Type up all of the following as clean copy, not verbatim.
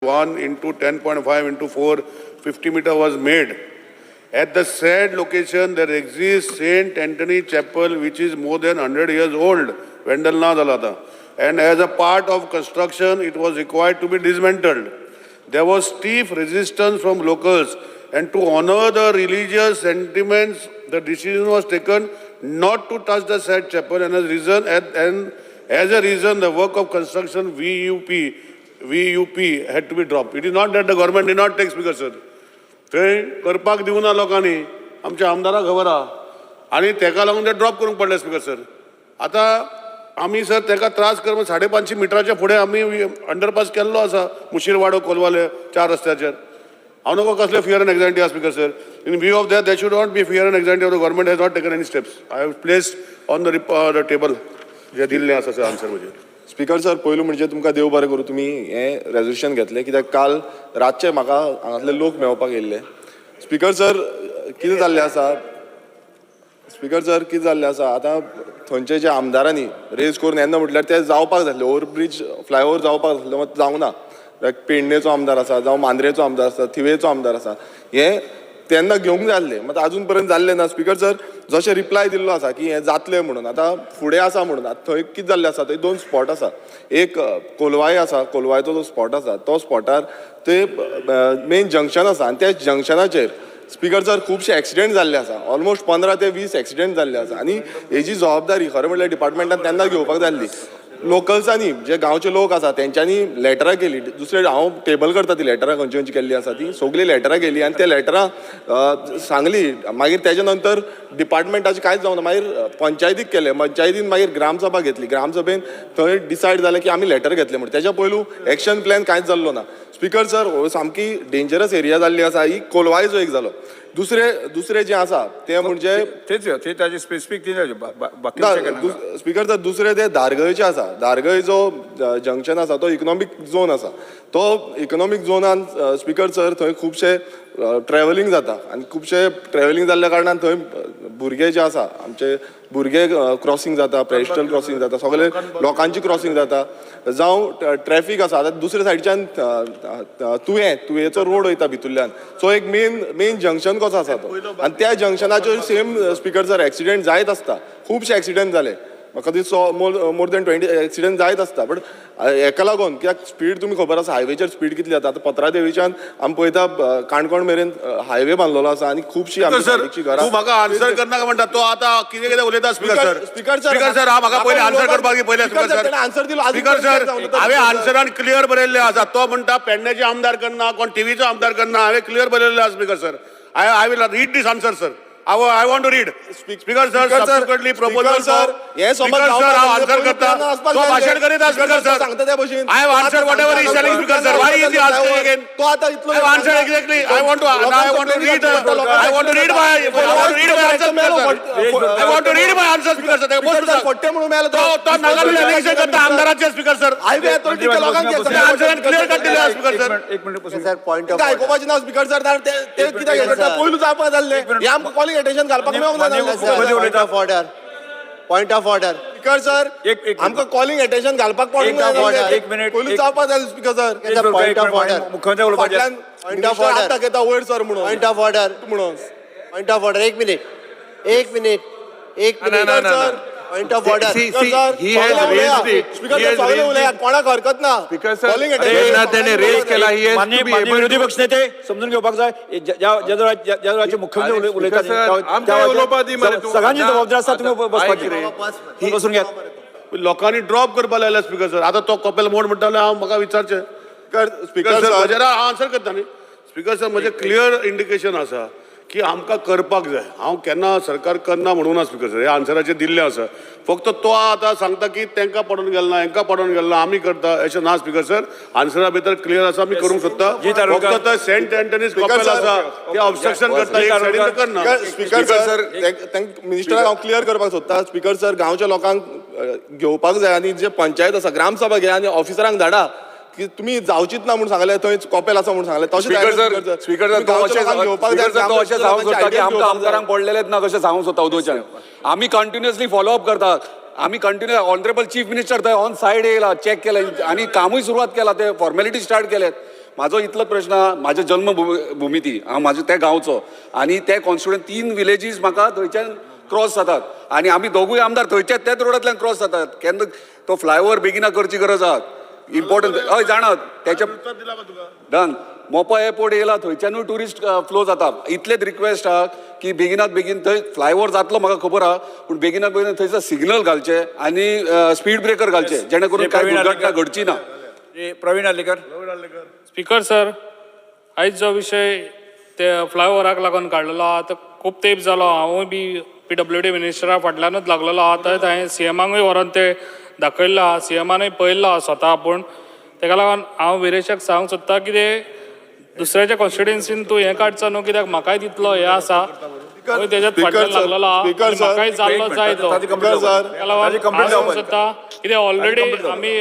1 into 10.5 into 450 meter was made. At the said location, there exists Saint Anthony Chapel, which is more than 100 years old, Vandal ना जाला आतां. And as a part of construction, it was required to be dismantled. There was stiff resistance from locals, and to honor the religious sentiments, the decision was taken not to touch the said chapel, and as a reason, the work of construction VUP had to be dropped. It is not that the government did not take, Speaker sir. थंय करपाक दिवना लोकांनी, आमच्या आमदाराक खबर आहा, आनी तेका लागून ते ड्रॉप करूंक पडले, स्पीकर सर. आतां आमी सर तेका त्रास कर 550 मिटराच्या फुडें आमी अंडरपास केल्लो आसा, मुशीरवाडो कोलवाले चार रस्त्याचेर. हांव नको कसले फियर एंड एन्जायटी आहा, Speaker sir. In view of that, there should not be fear and anxiety of the government has not taken any steps. I have placed on the table जे दिल्लें आसा सर आन्सर म्हजेर. Speaker sir, पयलू म्हणजे तुमकां देव बरें करूं, तुमी हें रेजोल्युशन घेतलें, कित्याक काल रातचे म्हाका हांगातले लोक मेळपाक येयल्ले. स्पीकर सर, कितें जाल्लें आसा, स्पीकर सर, कितें जाल्लें आसा, आतां थंयचे जे आमदारांनी रेज करून येन्ना म्हटल्यार ते जावपाक जाल्ले, ओवरब्रीज फ्लायओवर जावपाक जाल्लो, मात जावंक ना. लायक पेडणेचो आमदार आसा, जावं मांद्रेचो आमदार आसा, थिवेचो आमदार आसा, हे तेन्ना घेवंक जाय आसले, मात आजून पर्यंत जाल्लें ना. स्पीकर सर, जशें रिप्लाय दिल्लो आसा की हें जातलें म्हणून, आतां फुडें आसा म्हणून. आतां थंय कितें जाल्लें आसा, थंय दोन स्पॉट आसा. एक कोलवाय आसा, कोलवायचो जो स्पॉट आसा, तो स्पॉटार ते मेन जंक्शन आसा आनी त्या जंक्शनाचेर, स्पीकर सर, खुबशे एक्सिडेंट जाल्ले आसा. ऑलमोस्ट 15 ते 20 एक्सिडेंट जाल्ले आसा आनी हेजी जबाबदारी खरें म्हटल्यार डिपार्टमेंटान तेन्ना घेवपाक जाय आसली. लोकल्सांनी, जे गांवचे लोक आसा, तेंच्यांनी लेटरां केली. दुसरे हांव टेबल करता, ती लेटरां खंयची खंयची केल्ली आसा, ती सगळीं लेटरां केली आनी त्या लेटरां सांगली. मागीर तेच्या नंतर डिपार्टमेंटाचें कांयच जावना. मागीर पंचायतीक केलें, पंचायतीन मागीर ग्रामसभा घेतली. ग्रामसभेन थंय डिसायड जालें की आमी लेटर घेतले म्हण. तेच्या पयलू एक्शन प्लॅन कांयच जाल्लो ना. स्पीकर सर, हो सामकी डेंजरस एरिया जाल्ली आसा ही. कोलवायचो एक जालो. दुसरे जे आसा ते म्हणजे तेच ते ताजे स्पेसिफीक ते बाकी. ना, स्पीकर सर, दुसरे ते धारगळचे आसा. धारगळ जो जंक्शन आसा, तो इकॉनॉमीक झोन आसा. तो इकॉनॉमीक झोनान, स्पीकर सर, थंय खुबशे ट्रॅव्हलिंग जाता आनी खुबशे ट्रॅव्हलिंग जाल्ल्या कारणान थंय भुरगे जे आसा, आमचे भुरगे क्रॉसिंग जाता, पेडेस्ट्रियन क्रॉसिंग जाता, सगळे लोकांची क्रॉसिंग जाता, जावं ट्रॅफीक आसा. आतां दुसरे सायडच्यान तुयें तुयेचो रोड वयता भितुल्ल्यान, सो एक मेन मेन जंक्शन कसो आसा तो आनी त्या जंक्शनाचेर सेम, स्पीकर सर, एक्सिडेंट जायत आसता. खुबशे एक्सिडेंट जाले. म्हाका दिसता मोर दॅन 20 एक्सिडेंट जायत आसता. बट हेका लागून, कित्याक स्पीड तुमी खबर आसा हायवेचेर स्पीड कितली जाता. आतां पत्रादेवीच्यान आमी पळयता, काणकोण मेरेन हायवे बांदलेलो आसा आनी खुबशी आमची सर, सायडीची घरां. तूं म्हाका आन्सर करनाका म्हणटा. तो आतां कितें कितें उलयता, speaker sir. Speaker sir, speaker sir, हांव म्हाका पयलीं आन्सर करपाक दी पयलीं, स्पीकर सर. आन्सर दिलो अजून. स्पीकर सर, हांवें आन्सरान क्लियर बरयल्लें आसा. तो म्हणटा पेडण्याचे आमदार करना, कोण टिवीचो आमदार करना. हांवें क्लियर बरयल्लें आसा, Speaker sir. I will read this answer, sir. I want to read, Speaker sir. Speaker sir, subsequently proposal Speaker sir, हे समज स्पीकर सर, हांव आन्सर करता. तो भाशण करीत आसा, स्पीकर सर. सांगता त्या भशेन. I have answered whatever he is telling, Speaker sir. Why is he asking again? तो आता इतलो I have answered exactly. I want to read my I want to read my answer, Speaker sir. I want to read my answer, Speaker sir. ताका बसून सांग. फट्टे म्हणून मेलो. तो तो नागालँड एलिगेशन करता आमदाराचे, स्पीकर सर. हायवे अथॉरिटी लोकांक आन्सरान क्लियर कट दिलें, स्पीकर सर. एक मिनिट बसून. सर, पॉइंट ऑफ आयकुपाचें ना, स्पीकर सर. ते ते कित्याक sir. पयलू जावपाक जाल्लें हें आमकां कॉलिंग अटेन्शन घालपाक मेळोंक माननीय जायना. मुख्यमंत्री point of order, point of order. Speaker sir, एक आमकां कॉलिंग अटेन्शन घालपाक पडूंक एक जायना. एक मिनिट, पयलू जावपाक जाय, speaker sir. Point of order. मुख्यमंत्री उलोवपाचें. फाटल्यान Point of order. दाखयता वयर सर म्हणून. Point of order. म्हणून. Point of order. एक मिनिट, एक मिनिट, एक ना, मिनिट. ना, ना, ना. Point of order. See, see, he has raised it. Speaker He has sir, सगळे raised उलया it. कोणाक हरकत ना. Speaker sir, Calling अरे, attention. जेन्ना त्याने रेज केला, he has माननीय to be माननीय able विरोधी to पक्ष नेते, समजून घेवपाक जाय, ज्या ज्या ज्या ज्या वेळाचे मुख्यमंत्री अरे, उलयतात, स्पीकर सर, आमकां उलोवपा दी मरे तूं. सगळ्यांची आतां- जबाबदारी आसा तुमी आतां बसपाची. ऐक रे. बसून घेयात. लोकांनी ड्रॉप करपाक लायला, स्पीकर सर. आतां तो कपेल मोड म्हणटालो, हांव म्हाका विचारचें. स्पीकर स्पीकर सर, म्हजेर हांव आन्सर करता न्ही. स्पीकर सर, म्हजें क्लियर इंडिकेशन आसा की आमकां करपाक जाय. हांव केन्ना सरकार करना म्हणूं ना, स्पीकर सर. हे आन्सराचेर दिल्लें आसा. फक्त तो आतां सांगता की तांकां पडून गेल ना, हेंकां पडून गेल ना, आमी करता, अशें ना, स्पीकर सर. आन्सरा भितर क्लियर आसा, आमी करूंक सोदता. जी, तारुलकर. फक्त सेंट एंटनीज स्पीकर कपेल सर, आसा, ते ऑब्स्ट्रक्शन करता एक सायडीन, ते करना. स्पीकर सर, मिनिस्टराक हांव क्लियर करपाक सोदता. स्पीकर सर, गांवच्या लोकांक घेवपाक जाय आनी जे पंचायत आसा, ग्रामसभा घे आनी ऑफिसरांक धाडा की तुमी जावचीच ना म्हूण सांगले, थंय कॉपेल आसा म्हूण सांगले, तशें स्पीकर जायना. सर, स्पीकर सर, तुमी तो गांवच्या अशें लोकांक घेवपाक जाय. स्पीकर सर, तो अशें सांगूंक सोदता की लोकांची आमकां ideas आमदारांक पडलेलेच ना कशें सांगूंक सोदता. उदोच्यान आमी कंटिन्युअसली फॉलोअप करतात. आमी कंटिन्यू, ऑनरेबल चीफ मिनिस्टर थंय ऑन सायड येयला, चॅक केलें आनी कामूय सुरवात केला, ते फॉर्मेलिटी स्टार्ट केल्यात. म्हाजो इतलो प्रश्न आहा, म्हाज्या जल्म भुमी ती, हांव म्हाज्या त्या गांवचो आनी ते कॉन्स्टिट्युएंट तीन विलेजीस म्हाका थंयच्यान क्रॉस जातात आनी आमी दोगूय आमदार थंयच्याच त्याच रोडांतल्यान क्रॉस जातात. केन्ना तो फ्लायओवर बेगिना करची गरज आहा, इम्पॉर्टंट. हय जाणा त्याच्या डन. मोपा एअरपोर्ट येयला, थंयच्यानूय ट्युरिस्ट फ्लो जाता. इतलेच रिक्वेस्ट आहा की बेगिनात बेगीन थंय फ्लायओवर जातलो म्हाका खबर आहा, पूण बेगिनात बेगीन थंयसर सिग्नल घालचे आनी स्पीड ब्रेकर घालचे जेणे करून श्री कांय प्रवीण दुर्घटना आर्लेकर. घडची ना. श्री प्रवीण आर्लेकर. स्पीकर सर, आयज जो विशय ते फ्लायओवराक लागून काडलेलो आहा तो खूब तेंप जालो. हांवूय बी पीडब्ल्यूडी मिनिस्टरा फाटल्यानूच लागलेलो आहा. थंय हांवें सीएमाकूय व्हरोन ते दाखयल्लो आहा, सीएमानूय पळयल्लो आहा स्वता आपूण. तेका लागून हांव विरेशाक सांगूंक सोदता कितें दुसऱ्याच्या कॉन्स्टिट्युएन्सीन तूं हें काडचो न्हू, कित्याक म्हाकाय तितलो हें आसा, हांवूय तेज्यात Speaker फाटल्यान sir, लागलेलो आहा Speaker आनी sir, म्हाकाय जाल्लो जाय तो. ताजी कंप्लीट Speaker sir. तेका लागून ताजी कंप्लीट हांव सांगूंक जावपाक. सोदता कितें ऑलरेडी complete जावपाक. आमी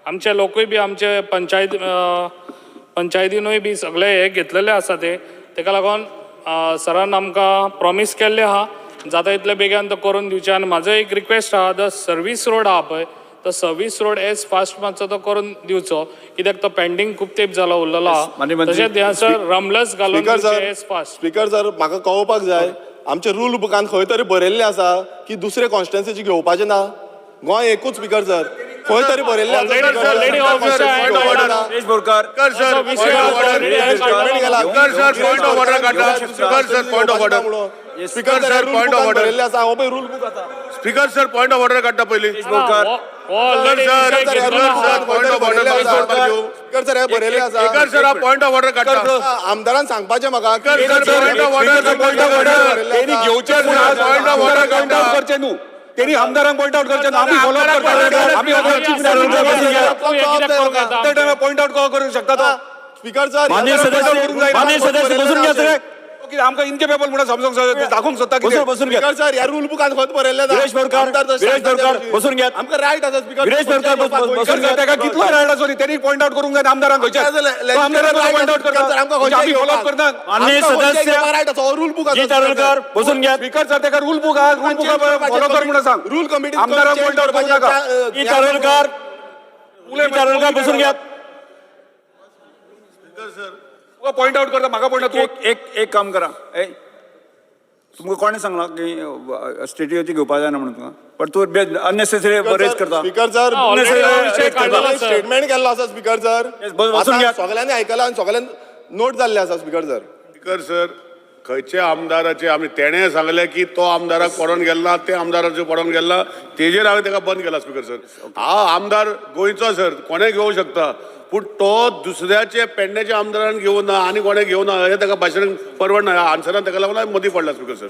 आमचे लोकूय बी आमचे पंचायत पंचायतीनूय बी सगळे हे घेतलेले आसा ते. तेका लागून सरान आमकां प्रॉमीस केल्लें आहा जाता इतले बेगीन तो करून दिवचें. आनी म्हाजो एक रिक्वेस्ट आहा, the service road आहा पळय, तो सर्वीस रोड एज फास्ट मातसो तो करून दिवचो, कित्याक तो पेंडींग खूब तेंप जालो उरलेलो आहा. माननीय मंत्री. तशेंच ह्या रमलस घालून स्पीकर दिवचें sir, as fast. Speaker sir, म्हाका कळोवपाक जाय, आमच्या रूल बुकान खंय तरी बरयल्लें आसा की दुसरे कॉन्स्टिट्युएन्सीचे घेवपाचें ना. गोंय एकूच स्पीकर सर, खंय तरी बरयल्लें आसा. Already- speaker sir. already हो विशय Point of order. Suresh Borkar. Speaker sir, असो विशय point of order. already आहे. स्टेटमेंट केला. Speaker sir, point of order काडटा. Speaker sir, point of order. Speaker sir, sir, rule point of बुकान order. बरयल्लें आसा. हो पळय रूल बुक आसा. Speaker sir, point of order काडटा पयलीं. सुरेश बोरकर. हो ऑलरेडी Sir, विशय sir, घेतलेलो आहा. sir, point of order, speaker sir, हे बरयल्लें आसा. स्पीकर सर, हांव पॉयंट ऑफ ऑर्डर काडटा. आमदारान सांगपाचें म्हाका की- Speaker sir, point of order, point of order. तेणी घेवचे Sir, point of order point out करचे न्हू, तेणी आमदारांक पॉयंट आउट करचे न्हू. आमी फॉलो अप करता, आमी तूं हें कित्याक करूंक येता? पॉयंट आउट करूंक शकता तो. स्पीकर सर, माननीय सदस्य, माननीय सदस्य बसून घ्या सगळे. कितें आमकां इनकेपेबल म्हणून समजूंक जाय, दाखोवंक सोदता कितें? बसून बसून घ्या. स्पीकर सर, ह्या रूल बुकान खंय बरयल्लें आसा? विरेश बोरकर, आमदार तशें विरेश सांगता बोरकर, त्या बसून घेयात. आमकां रायट आसा स्पीकर. विरेश बोरकर, बसून सर, घेयात. ताका कितलो रायट आसो तेणी पॉयंट आउट करूंक जाय आमदारांक खंयच्या. तो आमदारांक पॉयंट आउट करता, म्हणजे आमी फॉलो अप करता. माननीय सदस्य रायट आसा, हो रूल बुक आसा. जी तारुलकर बसून घ्यात. स्पीकर सर, ताका रूल बुक आहा, रूल बुक फॉलो कर म्हणून सांग. रूल कमिटी आमदारांक पॉयंट आउट करूं नाका. जी तारुलकर, जी तारुलकर बसून घ्यात. तुका पॉयंट आउट करता, म्हाका पॉयंट तूं एक एक एक काम करा. ए, तुमकां कोणें सांगलां की स्टेटीची घेवपा जायना म्हणून तुका? पण तूं अननेसेसरी रेज करता. स्पीकर सर, हा, already हो विशय काडलेलो सर. स्टेटमेंट केल्लो आसा स्पीकर सर. Yes, बसून आतां घ्या. सगळ्यांनी आयकलां आनी सगळ्यांनी नोट जाल्ले आसा स्पीकर सर. स्पीकर सर, खंयच्या आमदाराचे आमी तेणें सांगलें की तो आमदाराक पडोन गेलो ना, ते आमदाराचेर पडोन गेलो ना, तेजेर हांवें ताका बंद केला स्पीकर सर. हांव आमदार गोंयचो सर, कोणें घेवंक शकता, पूण तो दुसऱ्याचे पेडण्याच्या आमदारान घेवना आनी कोणें घेवना हें ताका भाशण परवडना. ह्या आन्सरान ताका लागून हांवें मदीं पडला स्पीकर सर.